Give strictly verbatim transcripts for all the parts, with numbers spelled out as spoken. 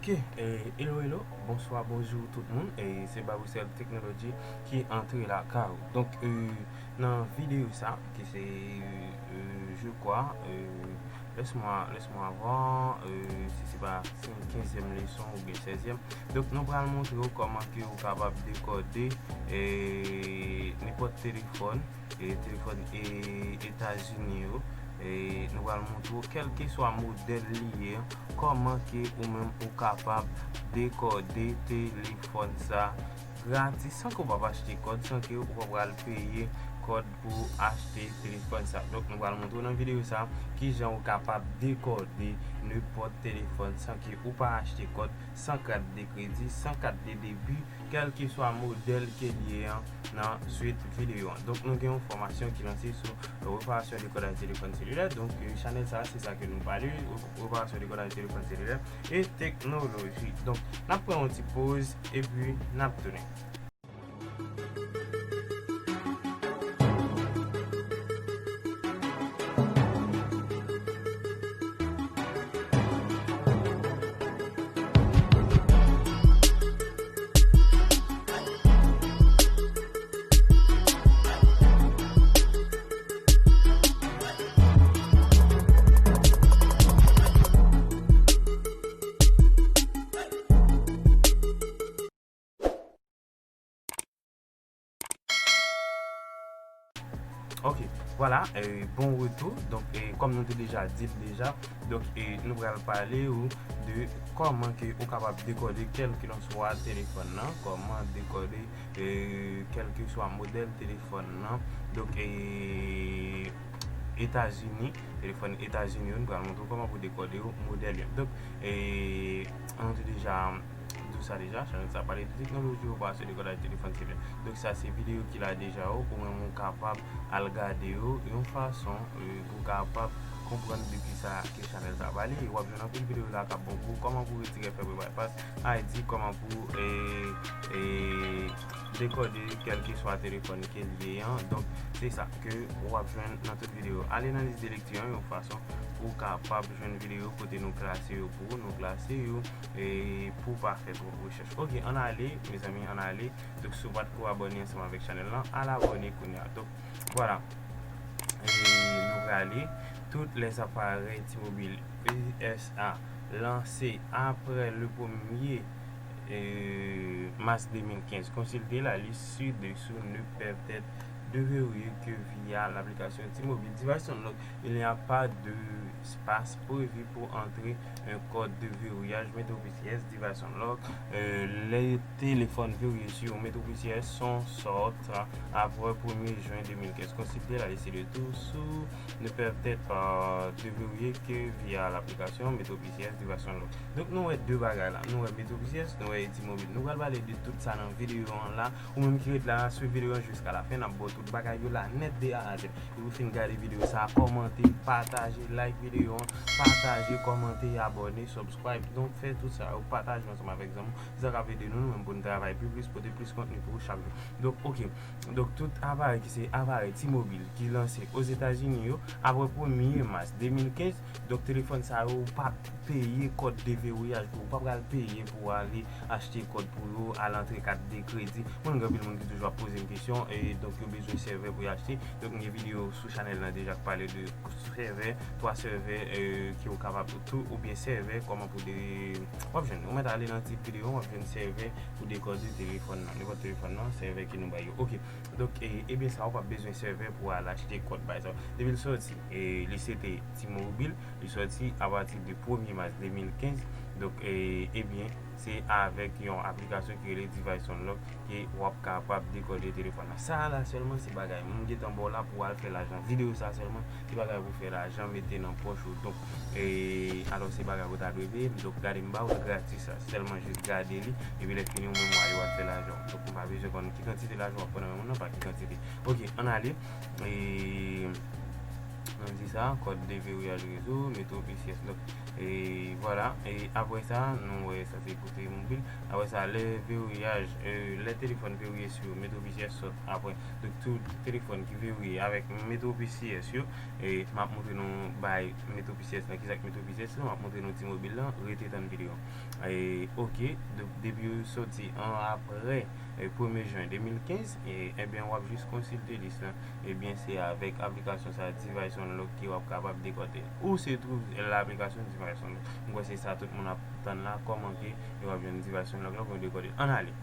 Ok, eh, hello, hello, bonswa, bonjou tout moun. Eh, se Baboucel Technology ki antre lakay ou. Donk, eh, nan videyo sa, ki se, eh, je crois, eh, laisse-moi, laisse-moi voir, eh, si se pa kenzyèm leson oubyen sèzyèm. Donk, nou pral montre w kòman ke ou kapab dekòde, eh, nenpòt telefòn, eh, telefòn, eh, Etazini yo. Eh, nou pral montre w, kèlkeswa modèl li ye, kòman ke ou menm ou kapab dekòde telefòn sa gratis, san ke w p ap achte kòd, san ke ou pa pral peye kòd pou achte telefòn sa. Donk, nou pral montre w nan videyo sa kijan ou kapab dekòde nenpòt telefòn san ke ou pa achte kòd, san kat de kredi, san kat de debi, kèlkeswa modèl ke l ye an, nan swit videyo an. Donk, nou gen yon fòmasyon ki lanse sou reparasyon dekodaj telefòn selilè. Donk, eh, chanèl sa, se sa ke nou pale, reparasyon dekodaj telefòn selilè e teknoloji. Donk, n ap pran yon ti poz, epi n ap tounen. Ok, vwala, eh, bon retou. Donk, eh, kòm nou te deja di l deja, donk, eh, nou pral pale ou de kòman ke ou kapab dekòde kèlkeswa telefòn nan, kòman dekòde, eh, kèlkeswa modèl telefòn nan. Donk, eh, Etazini, telefòn Etazini yo, nou pral montre w kòman pou dekòde yo, modèl yo. Donk, eh, nou te deja di w sa deja, chanèl sa pale de teknoloji, reparasyon dekodaj telefòn selilè. Donk sa se videyo ki la deja yo, ou menm ou kapab al gade yo yon fason, eh, pou w kapab konprann de kisa ke chanèl sa pale. E w ap jwenn anpil videyo la k ap bon pou ou, kòman pou retire fèb bypass I D, kòman pou, eh, eh, dekòde kèlkeswa telefòn ke l ye an. Donk se sa ke w ap jwenn nan tout videyo. Ale nan lis de lekti an yon fason pou w kapab jwenn videyo kote nou klase yo pou ou, nou klase yo e pou w pa fè twòp rechèch. Ok, ann ale, mezanmi, ann ale. Donk, si w pa t ko abòne ansanm avèk chanèl lan, al abòne kounye a. Donk, vwala. E nou prale. Tous les appareils T-Mobile U S A lancés après le premier, euh, mars deux mille quinze. Consultez la liste ci-dessous ne peuvent être déverrouillés que via l'application T-Mobile Device Unlock. Il n'y a pas d'espace prévu pour entrer un code de verrouillage. Metro P C S Device Unlock. Euh, les téléphones verrouillés sur Metro P C S sont sortent après premier juin deux mille quinze. Consultez la liste de tous ceux ne peuvent être, euh, déverrouillés que via l'application Metro P C S Device Unlock. Donk, nou wè de bagay la. Nou wè Metro P C S, nou wè T-Mobile. Nou pral pale de tout sa nan videyo an la. Ou menm ki ret la, swiv videyo an jiska la fen, n ap ba w tout bagay yo la nèt de A a Z. Epi w fin gade videyo sa, kòmante, pataje, like videyo an, pataje, kòmante, abòne, subscribe. Donk, fè tout sa yo, pataje ansanm avèk zanmi w. Se sa k ap ede nou, nou menm, pou n travay pi plis, pote plis kontni pou ou chak jou. Donk, ok. Donk, tout aparèy ki se aparèy T-Mobile ki lanse Ozetazini yo, apre premye mas de mil kenz, donk, telefòn sa yo, ou p ap peye kòd devewouyaj pou ou, ou pa pral peye pou w ale achte kòd pou yo, al antre kat de kredi. Mwen gen anpil moun ki toujou ap poze m kesyon, e donk yo bezwen sèvè pou y achte. Donk, m gen videyo sou chanèl lan deja k pale de sèvè, twa sèvè, e, ke w kapab tou, oubyen sèvè, kòman pou de, w ap jwenn, ou mèt ale nan tit videyo, w ap jwenn sèvè pou dekòde telefòn nan, nenpòt telefòn nan, sèvè ke nou bay yo. Ok. Donk, e, ebyen sa, ou p ap bezwen sèvè pou al achte kòd, pa egzanp. Depi l sòti, e, li se te T-Mobile, li sòti apati de premye mas de mil kenz. Donk, e, ebyen, se avèk yon aplikasyon ki rele Device Unlock ke w ap kapab dekòde telefòn nan. Sa a la sèlman se bagay moun gentan ba w la pou w al fè lajan. Videyo sa a sèlman se bagay pou fè lajan, mete nan pòch ou. Donk, e, alò se bagay ou ta dwe peye. Donk, gade m ba w gratis sa. Sèlman jis gade li, epi lè fini ou menm w ale w al fè lajan w. Donk, ou pa bezwen konn ki kantite lajan w ap pran nan men moun nan, pa ki kantite. Ok, ann ale. E, Nou di sa, kòd de veriyaj rezo, Metro P C S. Donk, e vwala. E apre sa, nou wè sa se pou T-Mobile. Apre sa, lè veriyaj, e, lè telefòn veriye sou Metro P C S sòt apre. Donk, tout telefòn ki veriye avèk Metro P C S yo, e m ap montre nou bay Metro P C S lan, kisa k Metro P C S lan, m ap montre nou T-Mobile lan, rete tann videyo. E, oke, donk, depi yo sòti an apre, e, premye jen de mil kenz, e, ebyen, w ap jis konsilte lis lan. Ebyen, se avèk aplikasyon sa, Device Unlock, ke w ap kapab dekòde. Ou se twouve aplikasyon Device Unlock. M kwè se sa tout moun ap tann la, kòman ke yo ap jwenn Device Unlock la pou yo dekòde. Ann ale.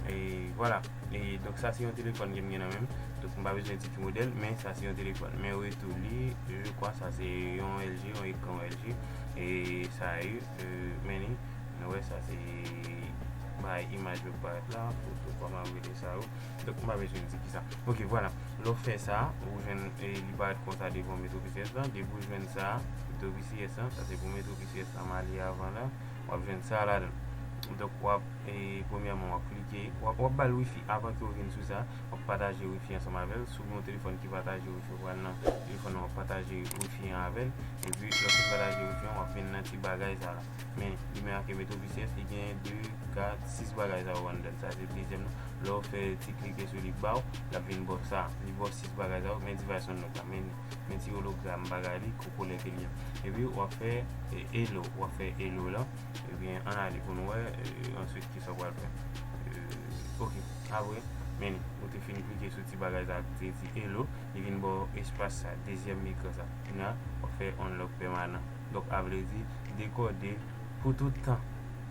E vwala. E donk, sa se yon telefòn ke m gen nan men m. Donk, m pa bezwen di ki modèl, men sa se yon telefòn. Men retou li, je crois, sa se yon L G, yon ekran L G. E sa e, e, men li, nou wè sa se bay imaj yo parèt la, foto, kòman m rele sa yo. Donk, m pa bezwen di ki sa. Oke, vwala. Lè w fè sa, ou jwenn, e, li parèt konsa devan Metro P C S lan. Depi w jwenn sa, Metro P C S lan, sa se pou Metro P C S lan, m ale avan la. W ap jwenn sa ladan. Donk, w ap, e, premyèman, w ap klike, w ap, w ap ba l wifi avan ke w vin sou sa. W ap pataje wifi ansanm avè l. Si w gen yon telefòn ki pataje wifi, ou pral nan telefòn nan, w ap pataje wifi an avè l. Epi, lè w fin pataje wifi an, w ap vin nan ti bagay sa la. Men, li menm ak Metro P C S, li gen de, kat, sis bagay sa yo anndan l. Sa se dezyèm nan. Lè w fè ti klike sou li, ba w, l ap vin ba w sa. Li ba w sis bagay sa yo, men Device Unlock la. Men, men ti ologram bagay li, kou koulè ke li ye. Epi, w ap fè, e, hello. W ap fè hello la. Ebyen, ann ale pou nou wè, e, answit, kisa w pral fè. E, oke. Apre, men, ou te fin klike sou ti bagay sa ki te di hello, li vin ba w espas sa, dezyèm ekran sa. Kounye a, w ap fè unlock pèmanan. Donk, a vle di, dekòde l pou tout tan.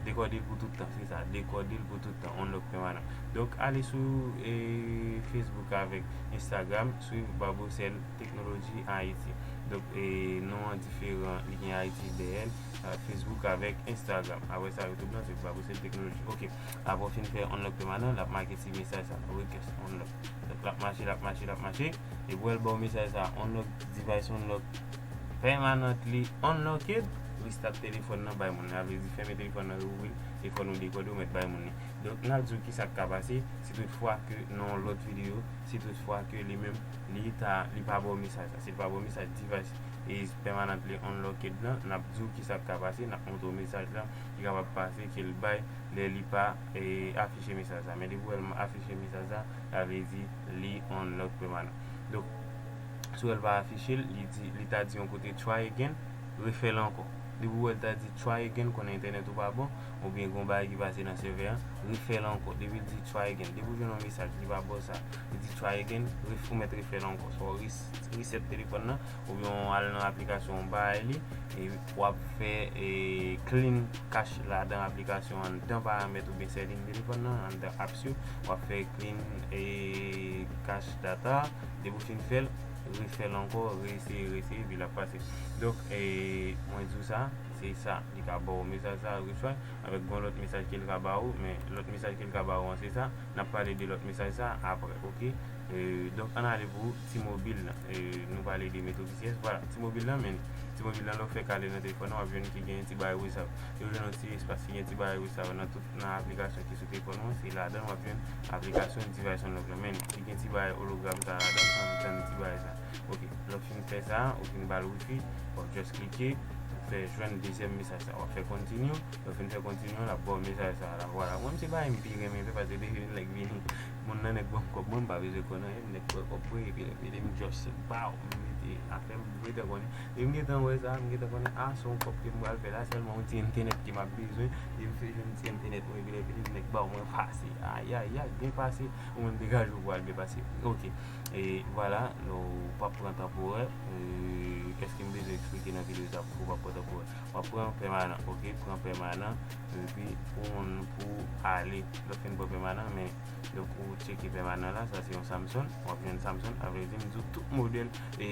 Dekòde l pou tout tan, se sa. Dekòde l pou tout tan, unlock pèmanan. Donk, ale sou, e, Facebook avèk Instagram, swiv Babocel Technology Haiti. Donk, e, non an diferan, li gen Haiti dèyè l, e, Facebook avèk Instagram. Apre sa, YouTube lan, se Babocel Technology. Oke. Apre w fin fè unlock pèmanan, l ap make ti mesaj sa, request unlock. Donk, l ap mache, l ap mache, l ap mache. Epi w wè l ba w mesaj sa, unlock device unlock permanently unlocked, restart telefòn nan bay moun nan. Sa vle di fèmen telefòn nan, reouvri l, telefòn ou dekòde, ou mèt bay moun li. Donk, n ap di w kisa k ka pase, si tout fwa ke nan yon lòt videyo, si tout fwa ke li menm, li ta, li pa ba w mesaj sa. Si li pa ba w mesaj device is permanently unlocked lan, n ap di w kisa k ka pase, n ap montre w mesaj la ki kapab pase, ke l bay lè li pa, e, afiche mesaj sa. Men depi w wè l afiche mesaj sa, sa vle di li unlock pèmanan. Donk, si w wè l pa afiche l, li di, li ta di yon kote try again, refè l ankò. Depi w wè l ta di try again, konnen entènèt ou pa bon, oubyen gen yon bagay ki pase nan sèvè an, refè l ankò. Depi l di try again, depi w jwenn yon mesaj, li pa ba w sa, li di try again, ref-, ou mèt refè l ankò. Swa w res-, reset telefòn nan, oubyen w al nan aplikasyon, w bay li, e w ap fè, e, clean cache ladan aplikasyon, anndan paramèt oubyen setting telefòn nan, anndan apps yo, w ap fè clean, e, cache data, depi w fin fè l, refè l ankò, reeseye, reeseye, epi l ap pase. Donk, e, mwen di w sa, se sa, li ka ba w mesaj sa, retry, avèk gon lòt mesaj ke l ka ba w, men lòt mesaj ke l ka ba w an, se sa, n ap pale de lòt mesaj sa apre, oke? E, donk, ann ale pou T-Mobile lan. E, nou pale de Metro P C S, vwala, T-Mobile lan, men T-Mobile lan, lè w fè kale nan telefòn nan, w ap jwenn ki gen ti bagay WhatsApp. Yo jwenn yon ti espas ki gen ti bagay WhatsApp nan tout, nan aplikasyon ki sou telefòn ou an, se ladan w ap jwenn aplikasyon Device Unlock lan. Men, li gen ti bagay ologram sa ladan, ann tann ti bagay sa. Oke, lè w fin fè sa, ou fin ba l wifi, w ap just klike, ou fè jwenn dezyèm mesaj sa. W ap fè continue, lè w fin fè continue, l ap ba w mesaj sa la. Vwala, mwen, se bagay m pi renmen fè, paske depi nèg vini, moun nan nèk ban m kòb, mwen, m pa bezwen konn anyen, nèk pran kòb mwen, epi lè vini, m just, baw, m mete afè m, m gentan konnen. E m gentan wè sa, m gentan konnen, a, se yon kòb ke m pral fè la, sèlman yon ti entènèt ke m ap bezwen, e m fè jwenn ti entènèt mwen, epi lè vini, nèk ba w mwen pase. Ayayay, byen pase, ou menm degaje w pou al byen pase. Oke. E vwala, nou p ap pran tan pou wè. E, èske m bezwen eksplike nan videyo sa pou w p ap pran tan pou wè? W ap pran pèmanan, oke? Pran pèmanan, epi ou moun pou ale. Lè w fin pran pèmanan, men, donk, ou tcheke pèmanan la, sa se yon Samsung. W ap jwenn Samsung, sa vle di m di w tout modèl, e,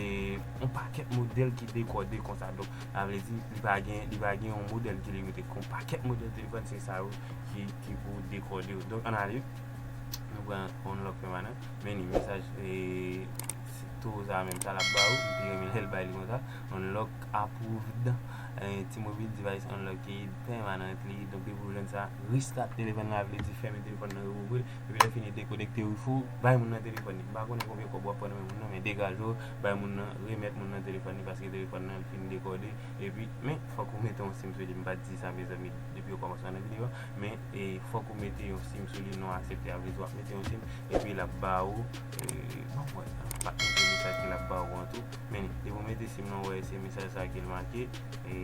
yon pakèt modèl ki dekòde konsa. Donk, sa vle di, li pa gen, li pa gen yon modèl ki limite. Yon pakèt modèl telefòn, se sa yo ki, ki pou dekòde yo. Donk, ann ale. Nou pran unlock pèmanan. Men ni mesaj, e, se tou sa menm, sa l ap ba ou, m pi renmen lè l bay li konsa. Unlock approved, e, T-Mobile device unlocked permanently. Donk, depi w jwenn Sa, restart telefòn la vle di fèmen telefòn nan, reouvri l, epi lè fini dekonekte wifi w, bay moun nan telefòn li. M pa konnen konbyen kòb w ap pran nan men moun nan, men degaje w, bay moun nan, remèt moun nan telefòn li, paske telefòn nan fin dekòde, epi, men, fòk ou mete yon sim sou li. M pa t di sa, mezanmi, depi okòmansman nan videyo a, men, e, fòk ou mete yon sim sou li, non aksepte a vle di w ap mete yon sim, epi l ap ba ou, e, bon, wè, m pa t montre mesaj ke l ap ba ou an tou, men, depi w mete sim nan, w wè, se mesaj sa ke l make, e,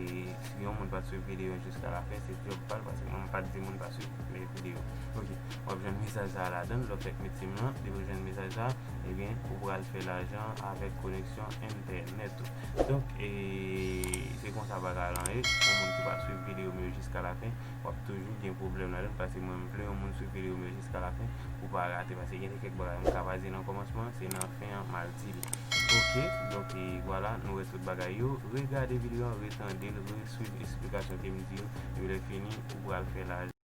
si yon moun pa t swiv videyo jiska la fen, se djòb pa l, paske mwen, m pa t di moun pa swiv videyo. Ok, w ap jwenn mesaj sa a ladan l, lè w fèk met sim nan, depi w jwenn mesaj sa a, ebyen, ou pral fè lajan avèk koneksyon entènèt ou. Donk, e, se konsa bagay lan ye. Yon moun ki pa swiv videyo m yo jiska la fen, w ap toujou gen pwoblèm ladan l, paske mwen, m vle yon moun swiv videyo m yo jiska la fen pou pa rate, paske gen de kèk bagay m ka pa di nan kòmansman, se nan fen an m al di li. Ok, donk, e, vwala, nou wè tout bagay yo. Regade videyo an, retande l, reswiv esplikasyon ke m di yo, epi lè fini, ou pral fè lajan.